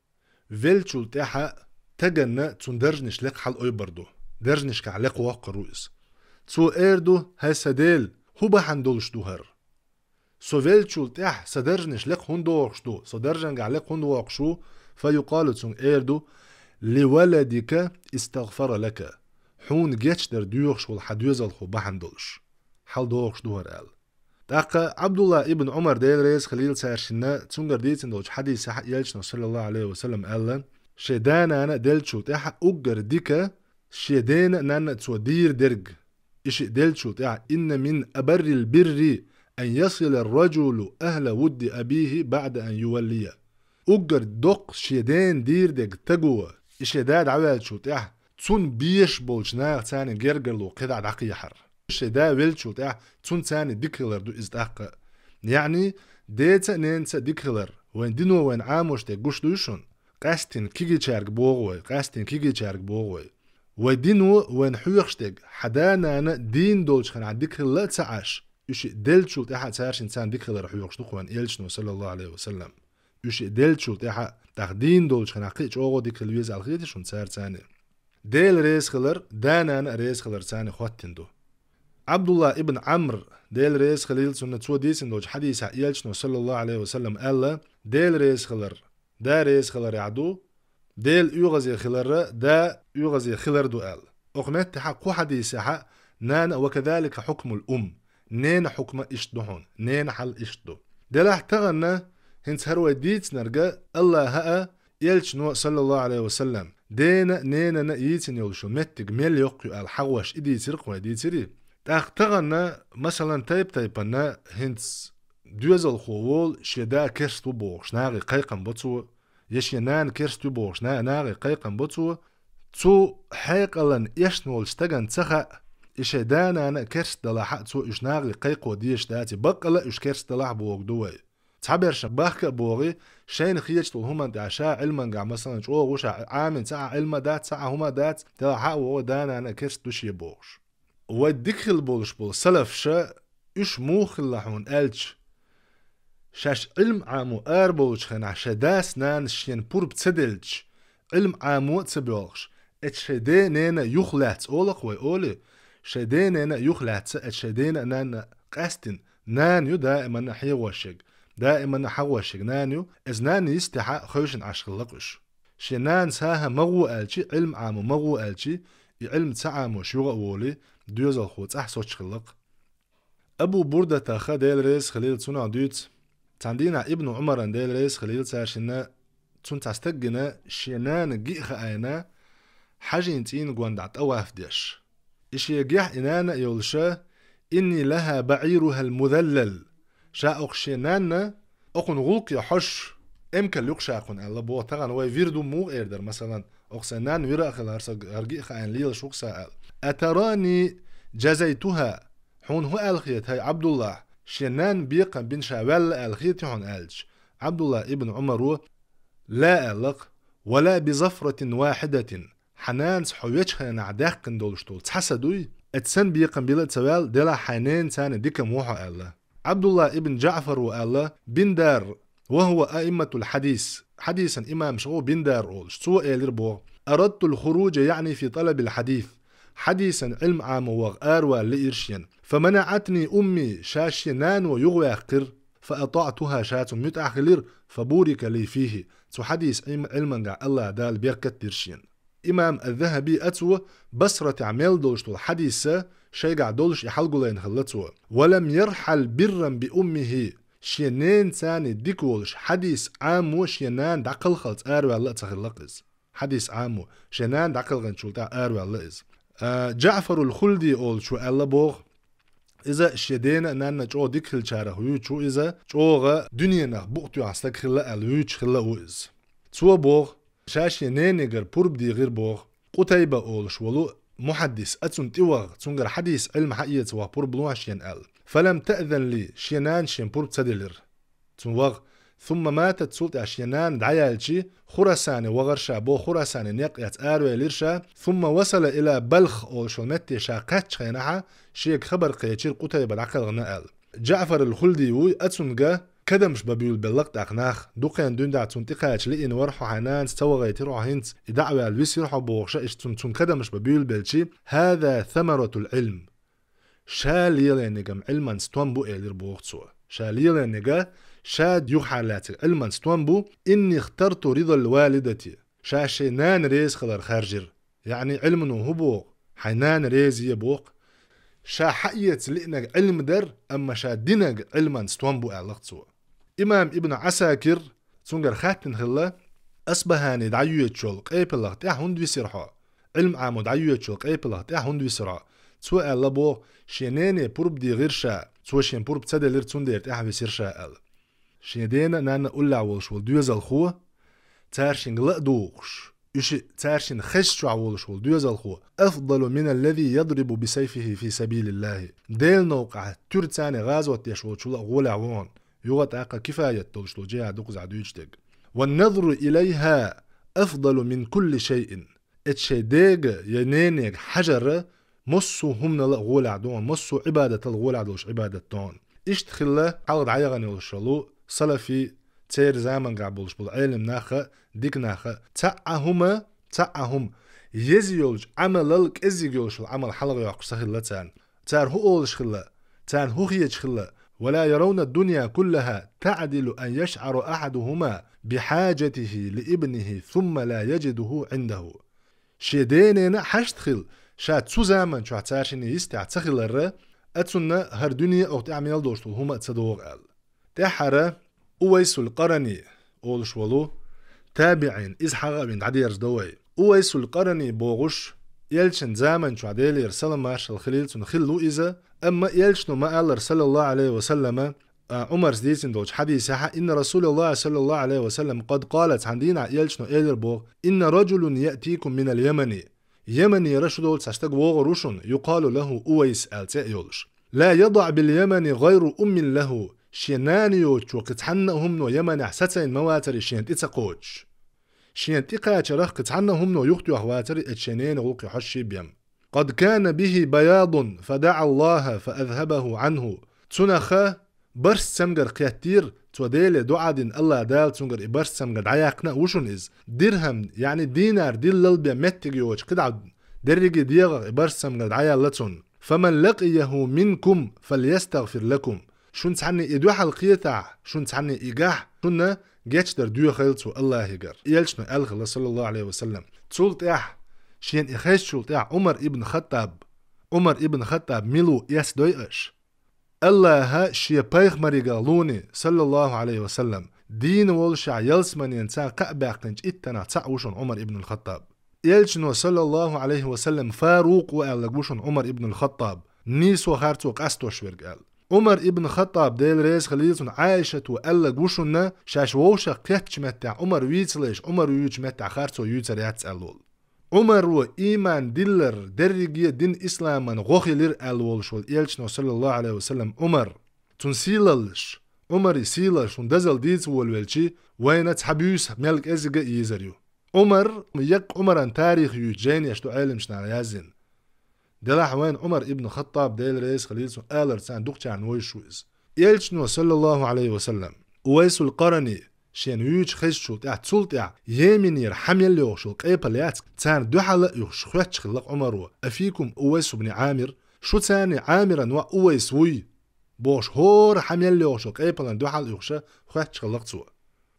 Веллачул тӀаьхьа таганна цуьнан даржанаш лекха хьалаойбар ду. Даржанашкахь лекха воккхур ву иза. Цо эр ду: «ХӀай сан Дела, хӀун бахьана долуш ду хӀара? Со веллачул тӀаьхьа сан даржанаш лекха хӀунда воккхуш ду? Со даржангахь лекха хӀунда воккхуш ву?» Фа юкъалу, цуьнга эр ду: «لولدك استغفر لك». Хьуна гечдар доьхуш волу хьан доьзалхо бахьана долуш хьаладоккхуш ду хӀара аьлла. ТӀаккха Ӏабдулла ибн Ӏумар, Дела реза хилийла цаьршинна, цуьнгара дийцина долчу хьадисехь а элчано, саллаллаху Ӏалайхи ва саллам, аьлла: «Шен да-нана а деллачул тӀаьхьа уггар дика шен дена а, нанна а цо дийр дерг, и шиъ деллачул тӀаьхьа: إن من أبر البر أن يصل الرجل أهل ود أبيه بعد أن يولي». Уггар доккха шен дена дийр дерг таго, и шен да дӀаваьллачул тӀаьхьа, цунна безаш болчу наха царна гергарло кхидӀа дӀакхехьар. Шен да веллачул тӀаьхьа цунна царна дика хилар ду иза тӀаккха а. Яъни, деца а, ненаца а дика хилар, вайн дино вайна Ӏамош дерг гуш дуй шуна? Къаьстина кегийчаьрга боху вай, къаьстина кегийчаьрга боху вай. Вай дино вайна хьоьхуш дерг, хьан да-нана дийна долчу хенахь дика хилла а ца Ӏаш, уьш и деллачул тӀаьхьа а цаьршинна царна дика хилар хьоьхуш ду-кх вайна элчано, саллаллаху Ӏалайхи ва саллам. Уьш и деллачул тӀаьхьа а, тӀаккха дийна долчу хенахь кхин а чӀогӀа дика хила веза аьлла хетий шуна цара царна? Дела реза хилар, да-нана а реза хилар царна хӀоттина ду. Ӏабдулла ибн Ӏамр, Дела реза хилийла цунна, цо дийцина долчу хьадисехь элчано, саллаллаху Ӏалайхи ва саллам, аьлла: «Дела реза хилар да реза хиларехь ду, Дела оьгӀазе хиларра да оьгӀазе хилар ду», аьлла. Окху меттехь а, кху хьадисехь а, нана а, «وكذلك حكم الأم», ненан хьукма иштта ду хьуна, ненан хьал иштта ду. Делахь тахана, хӀинца хӀара вай дийцинарг, АллахӀа а, Элчано, саллаллаху Ӏалайхи ва саллам, дена а, ненана а йийцина йолуш йолу меттиг мел йоккха ю аьлла хьахош и дийцира-кх вай, дийцирий? ТӀаккха тахана, масалан, тайп-тайпана хӀинца доьзалхо волу, шен да керста ву бохуш, нахе кхайкхам бо цо, я шен нана керста ю бохуш, на-, нахе кхайкхам бо цо, цу хьекъалан эшна волчу стагана ца хаьа, и шайн да-нана а керста далахь а, цо уьш нахе кхайкхо дезаш дац, и баккъала а уьш керста далахь боху ду вай. Цхьаберш бахка а богӀий, шайна хеташ долу хӀуманна тӀехь ша Ӏилмангахь, масалан, чӀогӀа ву ша, Ӏамийна ца Ӏа Ӏилма дац, ца Ӏа хӀума дац, делахь а вогӀу, да-нана а керста ду шен бохуш. Вай дика хилла болуш болу салафша, уьш муха хилла хьуна аьлча, шаьш Ӏилма Ӏамо арабовлучу хенахь шайн дас-нанас шена пурба ца делча, Ӏилма Ӏамо а ца боьлхуш, эцу шайн ден-ненан юхалаьцна олу-кх вай олий, шайн ден-ненан юхалаьцна эцу шайн дена а, нанна а къаьстина, нана ю даиманна хьехош ерг, даиманна хьахош ерг нана ю, иза нана йистехь а хевшина Ӏаш хилла-кх уьш. Шен нана сахьа ма гӀо аьлчи, Ӏилма Ӏамо ма гӀо аьлчи, и Ӏилма ца Ӏамош юха а волий, доьзалхо цӀахь соцуш хилла-кх. Абу Бурдатах, Дела реза хилийла цунах, дуьйцу: цхьана дийнахь Ибн Ӏумаран, Дела реза хилийла цаьршинна, цунна цхьа стаг гина, шен нана гиъ хаийна, хьажийн цӀийнан гондахь тӀаваф деш. И шегахь и нана а йолуша: «Инни лаха баӀирухал музаллал». Ша окху шен нанна, окхуьнан гӀуллакхе хьожуш, эмкал ю-кх ша кхунна аьлла боху. Тахана вай вир ду муха эр дара, масалан, окху сайн нанна вира а хилла, хӀара са, хӀара гиъ хаийна лелаш ву-кх сан аьлла. «Атарани джазайтуха». Хьуна хӀун аьлла хета, хӀай Ӏабдуллахь, шен нанна бекхам бина ша ваьлла аьлла хетий хьуна аьлча, Ӏабдуллахь ибн Ӏумаро: «Ла», аьлла-кх, «ва ла би зафратин вахидатин». Хьан нанас хьо вечу хенахь даьккхина долуш долу цхьа са дуй, эцу санна бекхам била а ца ваьлла, делахь хьайн ненан царна дикам ву хьо аьлла. Ӏабдулла ибн Джаъфар ву аьлла, биндар, ва хӀува аимматул хьадис, хьадисан имамаш гӀу биндар олуш, цо элира боху: «Арадтул хуруджа яъни фи талабил хьадис». Хьадисан Ӏилма Ӏамо ваха аравала лиира шена. «Фа манаъатни умми», ша шен нано юхаваьккхира, «фа атаътуха», ша цунна муьтӀахь хилира, «фа бурика ли фихи», цу хьадис Ӏилмангахь Аллах Дала беркат дира шена. Имам аз-Захаби а цо Басратехь мел долуш долу хьадиса шайгахь долуш и хьалгулайна хилла цо. «Ва лам ярхьал бирран би уммихи», шен ненан царна дика волуш хьадис Ӏамо шен нана дӀакхалхалц араваьлла а ца хилла-кх иза. Хьадис Ӏамо, шен нана дӀакхалхинчул тӀаьхьа араваьлла иза. А, Джаъфарул Хулди олучо аьлла боху, иза шен дена а, нанна а чӀогӀа дика хилчарах вуьйцуш ву иза, чӀогӀа дуьненах букъ тоьхна стаг хилла аьлла вуьйцуш хилла а ву иза. Цо боху, ша шен ненигара пурба дийгӀира боху, Къутайба олуш волу мухьаддис, а цунна тӀе ваха, цуьнгара хьадис Ӏилма хьаэца ваха пурба лохьа шена аьлла. «Фа лам таъзан ли», шен нана шен пурба ца делира. Цунна ваха. «Сумма матат», цул тӀаьхьа шен нана дӀаяьлчи, Хурасане вахара ша боху, Хурасане некъ эцна аравелира ша, «сумма васала ила Балх» олуш волу метте ша кхаьччу хенахьа, шега хабар кхечира Къутайба дӀакхелхина аьлла. Джаъфарул Хулди вуй, а цунга кадамаш бан буьйлабелла-кх тӀаккха нах, дукха хан дуьйна цунна тӀекхача лиъна вара хьо, хьайн нанас ца вахийтира хьо хӀинца, и дӀа а ваьлла висира хьо бохуша, иштта цунна, цунна кадамаш бан буьйлабелчи, «хӀаза самаратул Ӏилм». Ша лелайниг-м Ӏилман стом бу, элира боху цо. Ша лелайниг, ша юхахьара лаьцниг Ӏилман стом бу, «инни ихтарту ридал валидати». Ша шайн нана реза хилар харжира. Яъни Ӏилмано хӀун боху? Хьайн нана реза е боху. Ша хьаэца лиънарг Ӏилма дара, амма ша динарг Ӏилман стом бу, аьлла-кх цо. Имам Ибн Ӏасакир, цуьнгара хаьттина хилла, Асбахани дӀайоьдучу йолу къепалах тӀехь хӀунда висира хьо? Ӏилма Ӏамо дӀайоьдучу йолу къепалах тӀехь хӀунда висира хьо? Цо аьлла боху, шен нене пурба дийгӀира ша, цо шен пурба ца делира, цундела тӀехь висира ша аьлла. Шен дена а, нанна а уллехь волуш волу доьзалхо, цаьршинга ла а дугӀуш, уьш цаьршинна хезчохь волуш волу доьзалхо, «афдалу миналлази ядрибу бисайфихи фи сабилиллахи». Делан новкъахь туьрцани гӀазот деш волчул а гӀолехь ву хьуна, юха тӀаккха кифаят долуш долу джихӀад ду-кх иза дуьйцуш дерг. «Ван назру илайха афдалу мин кулли шайин». Эцу шайн дега я ненега хьажара массо а хӀуманал а гӀолехь ду хьуна, массо а Ӏибадатал а гӀолехь долуш Ӏибадат ду хьуна. Иштта хилла хьалха дӀаяхана йолуш йолу салафий, церан замангахь болуш болу Ӏелам нах а, дика нах а, цхьа а хӀума, цхьа а хӀума, еза йолчу Ӏамалал кӀеззиг йолуш йолу Ӏамал хьалха йоккхуш ца хилла царна. Цара хӀун олуш хилла? Царна хӀун хеташ хилла? «Ва ла яравна дунья куллаха таъдилу ан яшъара ахьадухума бихьаджатихи ли ибнихи сумма ла яджидуху Ӏиндаху». Шен денена а хьашт хилла, ша цу заман чохь цаьршинна йистехь ца хиларра, а цунна хӀара дуьне а, оха тӀехь мел долуш долу хӀума а ца догӀу аьлла. ТӀаьххьара Увайсул Къарани олуш волу, табиӀин, иза хьагӀа а вина дӀадерзадо вай. Увайсул Къарани бохуш, Элчан заман чохь, Делера салам-маршалла хилийла цунна, хилла ву иза, амма Элчано ма-аллара, саллаллаху Ӏалайхи ва саллама, а, Ӏумарс дийцина долчу хьадисехь: «Инна Расулаллахи саллаллаху Ӏалайхи ва саллам къад къала», цхьана дийнахь Элчано элира боху: «Инна раджулун яътикум минал Ямани». Яманера шу долчу цхьа стаг вогӀур ву шуна, юкъалу лаху Увайс аьлла цӀе а йолуш. «Ла ядаӀ бил Ямани гӀайру уммин лаху». Шен нана йоцучо кхин цхьанна а хӀумано Яманехь сацийна ма вацара шена тӀе ца кхочуш. Шена тӀе кхачарах кхин цхьанна а хӀумано юхатоьхна вацара и, эцу шен ненан гӀуллакхе хьожуш бен. «Къад кана бихи баядун, фадаӀа Аллаха, фаазхабаху Ӏанху». Цунах барс цамгар кхеттийра, цо Деле доӀа дина, Аллах Дала цуьнгара и барс цамгар дӀаяьккхина а ву шуна иза. Дирхам, яъни динар диллал бен меттиг йоцуш, кхидӀа дерриге дегӀах и барс цамгар дӀаяьлла цунна. «Фаман лакъияху минкум, фальястагъфир лакум». Шуна цхьанне и дуьхьал кхетахь, шуна цхьанне и гахь, шуна гечдар доьхийла цо Аллахьигара. Элчано аьлла хилла, саллаллаху Ӏалайхи ва саллам. Цул тӀаьхьа, шена и хезначул тӀаьхьа Ӏумар ибн Хаттаб, Ӏумар ибн Хаттаб мила ву эцдой аша? Аллаха шен пайхамаригах луни, саллаллаху Ӏалайхи ва саллам, дийна волушехь ялсаманин царна кхаъ баьккхинчу иттанах цхьаъ ву шуна Ӏумар ибн Хаттаб. Элчано, саллаллаху Ӏалайхи ва саллам, Фарукъ ву аьлларг ву шуна Ӏумар ибн Хаттаб, нийсо харцо къастош верг аьлла. Ӏумар ибн Хаттаб, Дела реза хилийла цунна, Ӏайшато аьлларг ву шуна, шаьш вовшах кхеттачу меттехь Ӏумар вийцалаш, Ӏумар вуьйцучу меттехь харцо юьйцур яц аьлла волу. Ӏумаро ийман диллар, дерриге а дин исламан гӀо хилира аьлла волуш волу Элчано, саллаллаху Ӏалайхи ва саллам, Ӏумар. Цунна сийлаллаш, Ӏумари сийлаллаш, хӀун дазал дийца волавелчи, вайна цхьа буьйса мел кӀеззига а йийзар ю. Ӏумар, яккха Ӏумаран тарих юьйцу жайнаш ду Ӏеламчу наха яздина. Делахь вайна Ӏумар ибн Хаттаб, Дела реза хилийла цунна, алар царна дукхачарна вуьйш ву иза. Элчано, саллаллаху Ӏалайхи ва саллам, Увайсул Къарани шена вуьйчу хезначул тӀаьхьа, цул тӀаьхьа Йеменера хьа мел йогӀуш йолу къепал яц, царна дуьхьал а юхуш, хоьттуш хилла Ӏумаро: «Афикум Увайс ибн Ӏамир?» Шу царна Ӏамиран воӀ Увайс вуй? Бохуш, хӀора хьа мел йогӀуш йолу къепалан дуьхьал а юхуша, хоьттуш хилла цо.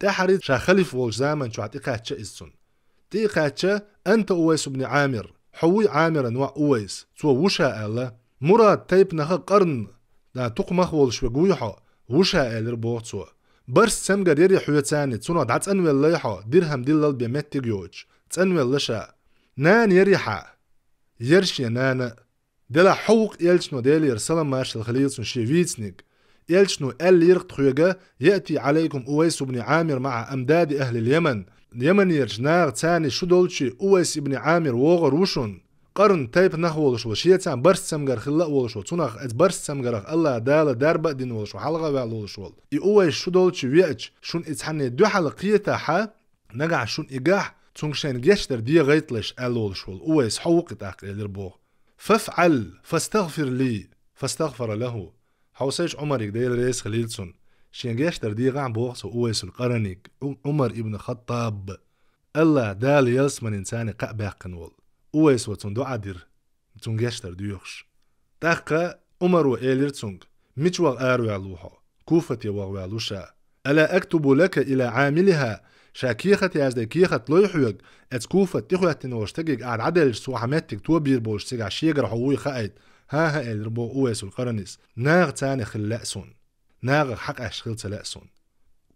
ТӀаьхьарий ша халиф волчу заман чохь тӀекхаьчча иза цунна. ТӀе а кхаьчча: «Анта Увайс ибн Ӏамир, хьо вуй Ӏамиран воӀ Увайс?» Цо: «Ву ша», – аьлла. «Мурад тайпанаха къарн, да, тукхамах волуш верг вуй хьо?» «Ву ша», – элира боху цо. «Барс цамгар ярий хьоьца, цунах дӀацӀанвеллай хьо, дирхам диллал бен меттиг йоцуш?» «ЦӀанвелла ша». «Нана ярий хьан?» «Яра шен нана». Делахь хьо ву-кх Элчано, Делера салам-маршалла хилийла цунна, шен вийцинарг. Элчано аьллера-кх тхоьга: «Яъти Ӏалайкум Увайс ибн Ӏамир маӀа амдади ахлил Яман». Яманерчу наха царний шу долчий Увайс ибн Ӏамир вогӀур ву шуна. Къарн тайпанах волуш волу, шеца барс цамгар хилла а волуш волу, цунах, эцу барс цамгарах Аллах Дала дарба а дина волуш волу, хьалха а ваьлла волуш волу. И Увайс шу долчий веача, шуна и цхьанне дуьхьал кхетахь, нагахь шуна и гахь, цуьнга шайна гечдар дегӀайталаш аьлла волуш волу Увайс хьо ву-кх и тӀаккха, элира боху. «ФафӀал, фастагъфир ли», фастагъфара лаху. Хьовсийша Ӏумарига, Дела реза хилийла цунна. Шен гечдар дегӀахь, боху цо Увайсул Къаранига, Ӏу-, Ӏумар ибн Хаттаб, Аллах Дала ялсаманин царна кхаъ баьккхина волу. Увайсо цунна доӀа дира, цунна гечдар доьхуш. ТӀаккха Ӏумаро элира цуьнга: «Мича ваха араваьлла ву хьо?» «Куфате ваха ваьлла ву ша». «Ала актубу лака ила Ӏамилиха?» «Ша кехат яздай кехат лой хьоьга, эцу Куфат тӀехӀоьттина волчу стагига ахь дӀаделча, цо хьан меттиг тобийр болуш, цигахь шегара хьо вуй хаийта?» «ХӀан-хӀа», – элира боху Увайсул Къаранис. «Наха царна хила лаьа суна. Нахах хьакъаьсташ хила ца лаьа суна».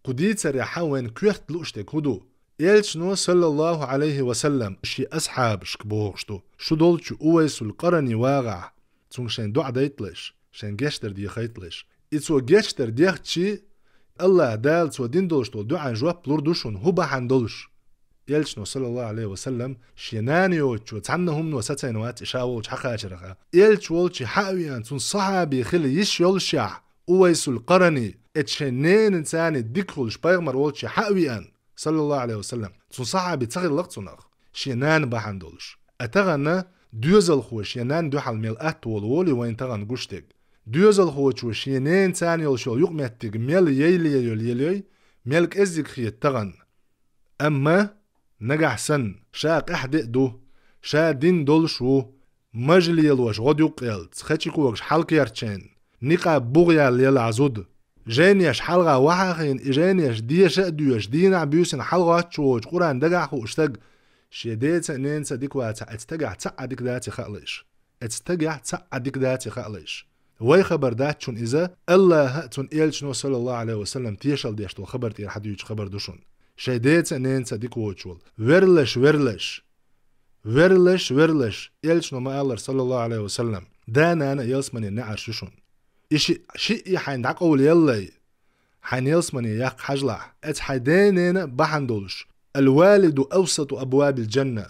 Кху дийцарехь вайна коьрта лууш дерг хӀун ду? Элчано, саллаллаху Ӏалайхи ва саллам, шен асхьабашка бохуш ду: «Шу долчу Увайсул Къарани вагӀахь, цуьнга шайн доӀа дайталаш, шайн гечдар дехайталаш. И цо гечдар дехчи, Аллах Дала цо дина долуш долу доӀан жоп лур ду шуна, хӀун бахьана долуш». Элчано, саллаллаху Ӏалайхи ва саллам, шен нана йоцучо цхьанна хӀумано сацийна вац и ша волчу хьакхачарах. Элча волчу хьа а веана, цуьнан сахьаби хила йиш йолушехь, Увайсул Къарани, эцу шайн ненан царна дика хуьлуш, пайхамар волчу хьа а веана, саллаллаху Ӏалайхи ва саллам, цуьнан сахьаби ца хилла-кх цунах, шен нана бахьана долуш. А тахана доьзалхо шен нанна дуьхьал мел атта волу волий вайна тахана гуш дерг? Доьзалхочо шен ненан царна йолуш йолу юкъаметтиг мел яйле йолу елйой, мел кӀеззиг хета тахана. Амма нагахь санна, ша къаьхьа де а ду, ша дин долуш ву, мажа лелош гӀодаюккъелц, хечи когаш хьалакерчийна, никъаб бугӀа яьлла елахь зуда. Жайнеш хьалха вахьа а хиъна, и жайнеш деша а доьшуш, дийнахь-буьйсанна хьалагӀоттуш воцуш, Къуръан дагахь а хууш стаг, шен деца а, ненаца а дика вацахь, эцу стагехь цхьа а дика даций хаалаш. Эцу стагехь цхьа а дика даций хаалаш. Вай хабар дац шуна иза, Аллаха а, цуьнан элчано, саллаллаху Ӏалайхи ва саллам, тешалла деш долу хабар тӀера хьадуьйцуш хабар ду шуна. Шайн деца а, ненаца а дика воцуш волу. Верлаш, верлаш. Верлаш, верлаш. Элчано ма-аллара, саллаллаху Ӏалайхи ва саллам: «Да-нана а ялсамане неӀарш ю шуна». И шиъ, шиъ и хьайна дӀакъовлаяллай, хьайна ялсамане яккха хьажалахь, оцу хьайн ден-ненан а бахьана долуш. «Ал-валиду авсату абвабил джанна».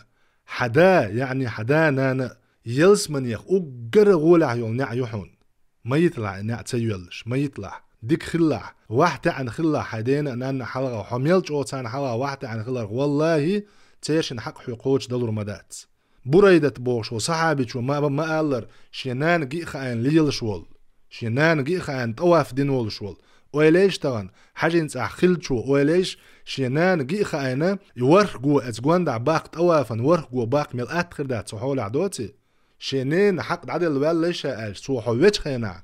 Хьан да, яъни хьан да-нана а ялсаманех уггар а гӀолехь йолу неӀ ю хьуна. Ма йиталахь и неӀ ца йоьллуш, ма йиталахь. Дика хилалахь, вахь-таьӀна хилалахь хьайн дена а, нанна а хьалха, хьо мел чӀогӀа царна хьалха вахь-таьӀна хиларх, валлахӀи, цершинна хьакъ хьоьга кхочушдалур ма дац. Бурайдат бохуш волу сахьабичо ма, ма-аллара, шен нана гиъ хаийна лелаш волу. Шен нана гиъ хаийна тӀаваф дина волуш волу. Ойла ейша тахана, хьаьжин цӀахь хиллачо, ойла ейша, шен нана гиъ хаийна, и ворхӀ го, оцу гондахь баккха, тӀавафан ворхӀ го баккха мел атта хир дац цу хьолехь, доций? Шен ненан хьакъ дӀаделла ваьллай ша аьлча, цо хьо вечу хенахь,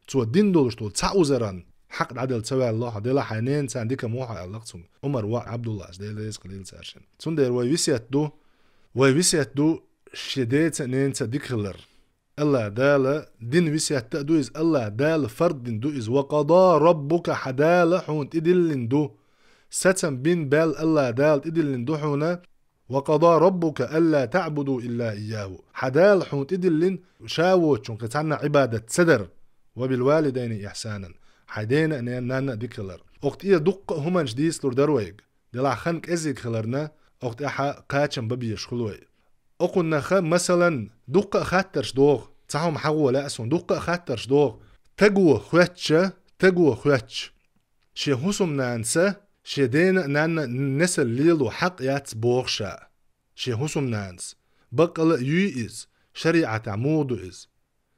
цо дина долуш долу цхьа узаран хьакъ дӀаделла ца ваьлла хьо, делахь хьайн ненан царна дика ма ву хьо, аьлла-кх цуьнга. Ӏумар воӀ Ӏабдуллас, Дела реза хуьлийла цаьршинна. Цундела вай весет ду, вай весет ду шен деца а, ненаца а дика хилар. АллахӀ Дала дина весет а ду иза, АллахӀ Дала фард дина ду иза. «Ва къада раббука», хьан Дала хьуна тӀедиллина ду. Сацам бина баьлла АллахӀ Дала тӀедиллина ду хьуна. «Ва къада раббука алла таъбуду илла ийяху». Хьан Дала хьуна тӀедиллина ша воцучунна кхин цхьанна Ӏибадат ца дар. «Ва бил валидайни ихьсанан». Хьайн дена а, ненан, нанна а дика хилар. Оха тӀера дуккха а хӀуманаш дийцалур дара вайга. Делахь хан кӀеззиг хиларна, оха тӀехь кхачам бан безаш хуьлу вай. Окхуннаха, масалан, дуккха а хаттарш догӀу, цхьа хӀума хьахо лаьа суна, дуккха а хаттарш догӀу. Таго хоьттича, таго хоьттича, шен хӀусамнанаса шен дена а, нанна а несал лело хьакъ яц боху ша. Шен хӀусамнанас. Баккъала а юй иза, шариӀатехь муха ду иза?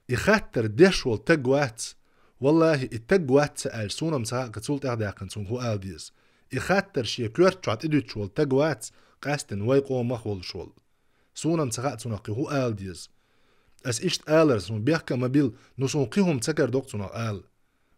И хаттар деш волу таг вац. ВаллахӀи, и таг вац ца аьлча, суна-м ца хаьа, кхин цул тӀаьхьадаьккхина цунга хӀун ала деза. И хаттар шен коьрта чохь тӀедуьтуш волу таг вац, къаьсттина вай къомах волуш волу. Суна-м ца хаьа цунах кхин хӀун ала деза. Ас иштта алар, суна бехк а ма билла, ну суна кхин хӀума ца карадо-кх цунах ала.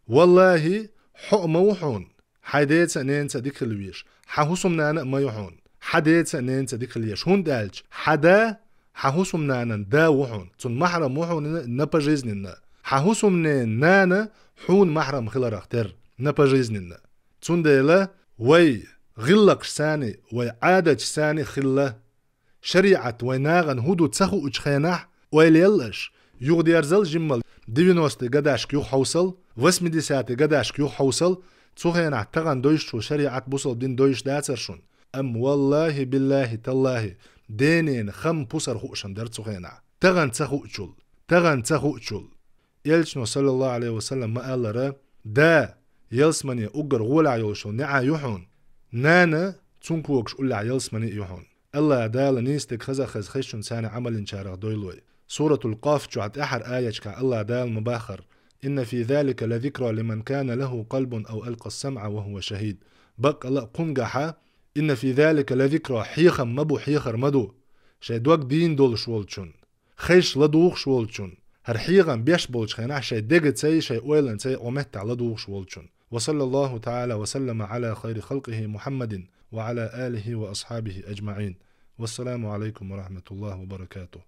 ВаллахӀи, хьо а ма ву хьуна хьайн деца а, ненаца а дика хила везаш, хьан хӀусамнана а ма ю хьуна хьан деца а, ненаца а дика хила езаш, хӀунда аьлча хьан да хьан хӀусамнанан да ву хьуна, цунна махьрам ву хьуна на пожизненно. Хьан хӀусамненан нана хьуна махьрам хиларх тера на пожизненно. Цундела вай гӀиллакхашца а, вай Ӏадаташца а хилла. ШариӀат вайн нахана хӀун ду ца хуучу хенахь, ойла елла аша, юхадерзал жиммал девяностые годашка юхахьовсал, восьмидесятые годашка юхахьовсал, цу хенахь тахана дойуш волу шариӀат, бусалба дин дойуш дацара шуна. Амма валлахӀи, биллахӀи, таллахӀи, денена хам пусар хууш-м дара цу хенахь. Тахана ца хуучул, тахана ца хуучул. Элчано, саллаллаху Ӏалайхи ва саллам, ма-аллара: «Да ялсамане уггар гӀолехь йолуш йолу неӀ ю хьуна, нана цунна когаш уллехь ялсамане а ю хьуна». АллахӀ Дала нийса дерг хаза а хеза, хезначунна, царна Ӏамал йинчарах дойла вай. Суратул Къаф чохь тӀаьххьара аяташкахь АллахӀ Дала ма баххара: «Инна фи залика ла зикра лиман кана лаху къалбун ав алкъас самъа ва хува шахид». Баккъала а кхуьнгахьа, «Инна фи залика ла зикра», хьехам ма бу, хьехар ма ду шайн дог дийна долуш волчун, хезаш ладугӀуш волчун, хӀара хьехам беш болчу хенахь шайн дегацай, шайн ойланцай Ӏу меттахь ладугӀуш волчун. Ва саллаллаху таӀала ва саллама Ӏала хайри халкъихи Мухьаммадин ва Ӏала алихи ва асхьабихи аджмаӀин. Вассаламу Ӏалайкум ва рахьматуллахӀи ва баракатухӀ.